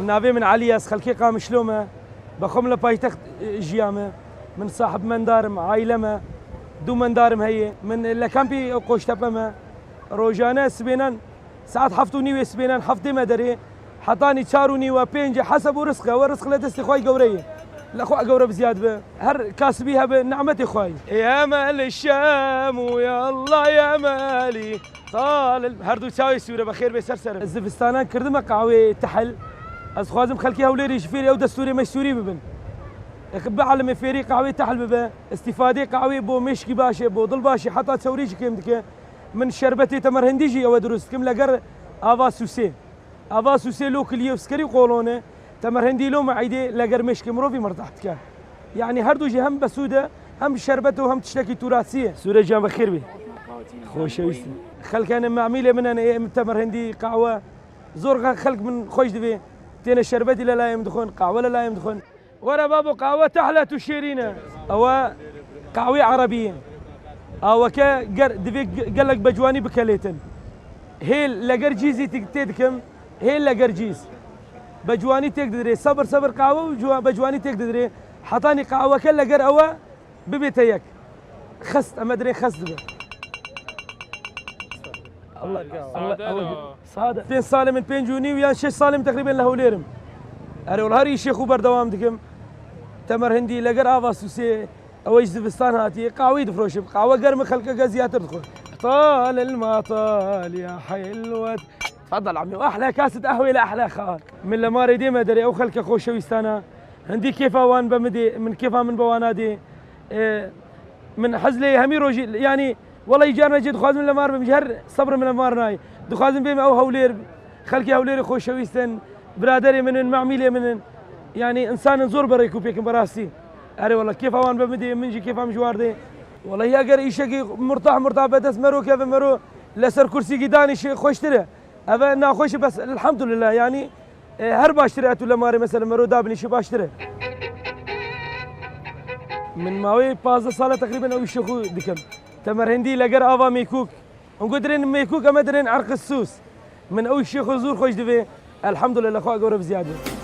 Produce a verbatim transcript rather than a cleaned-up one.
Navê min Elî ye, ez xelkê Qamişlo me. Bi xwe min li paytext, e, jiya me. Min sahib mendar im, aîle me. Du mendar im heye. Min li kampê Qoştepe me. Rojane sibênan saet heft û nîvê sibênan heftê me derê. Hetanî çar û nîve, pêncê hesab û rizq e. We rizq li destê xwe yê gewre ye. Li xwe gewre bi ziyad be. Her kasibî hebe, nimetê xwe ye. Ê Emelî Şem û ya Allah ya Emelî. Talil, her du çavê sûre be, xêr bê ser ser. Zivistanan kirdime qawê tehil. Ez xwazim xelkê Hewlêrê ji fêrî ew destûrê meşhûrî bibin. Bielime fêrî qawê tehil bibe. Îstîfadê qawê bo mêşkî baş e, bo dil baş e, heta çewrî jî kêm dike. Min şerbetê temerhindî jî ew e dirust dikim, leger ava sûsê. Ava sûsê lo kiliyê û skerî qolone, temerhindî lo meîdê leger mêşkê mirovî mirtah dike. Yanî her du jî hem besûd e, hem şerbet û hem tiştekî tûrasî ye. Sûre can bi xêr bî. Xoşewîst e. Xelkene memîlê min hene, ê min temerhindî, qahwe. Zor xe-, xelk min xweş divê. Têne şerbetî li layê min dixwin, qahwe li layê min dixwin. Were babo, qahwe tehla tu şêrîn e. Ew e qahwê erebî ye. Aweke ger, divê ge-, gelek be ciwanî bikelêtin. Hê leger cîzî tê, tê dikim, hê leger cîz. Be ciwanî têk didirê. Sebir sebir qahwe û ciwa-, be ciwanî têk didirê. Hetanî qahweke leger ew e bibête yek. Xist, eme dirê xist dibe. Allah, Allah, Sade Allah. Sade. Pênc salê min, pênc û nîv yan şeş salê min teqrîben li Hewlêr im. Erê wela her îşê xwe berdewam dikim. Temer hindî leger ava sûsê, ew ji zivistan hatiye, qawî difroşim. Qawe germ e, xelkeke ziyadtir dixwe. Talil ma tal ya helwet. Tfadal amî, ehla kasît qehwê li ehla xal. Min li marê dê me derê, ew xelke xoşewîstana. Hindî kêfa wan be min dê, min kêfa min be wana dê. E, Min hez lê hemî rojî, yanî, wela îcar necê dixwazim li mar bim, ji her sebr min li mar nayê. Dixwazim bêm ew Hewlêr, xelkê Hewlêrê xoşewîst in, biraderê min in, memîlê min in. Yanî, însan in zor bi rêk û pêk in bi rastî. Erê wela, kêfa wan be min dê, min jî kêfa min ji war dê. Wela, ya ger îşekî murtah murtah be dest mero keve mero, li ser kursîkî danîşe xweştir e. Ev e naxweş e, bes elhamdulillah, yanî, e, her baştir e, tu li marê mesela mero dabinîşî baştir e. Min mawê pazdeh sal e teqrîben ew îşê xwe dikim. Temer hindî leger ava mêkûk. Hûn got dirên mêkûk, em ê dirên erqisûs. Min ew îşê xwe zor xweş divê. Elhamdulillah, xwe gewre bi ziyad be.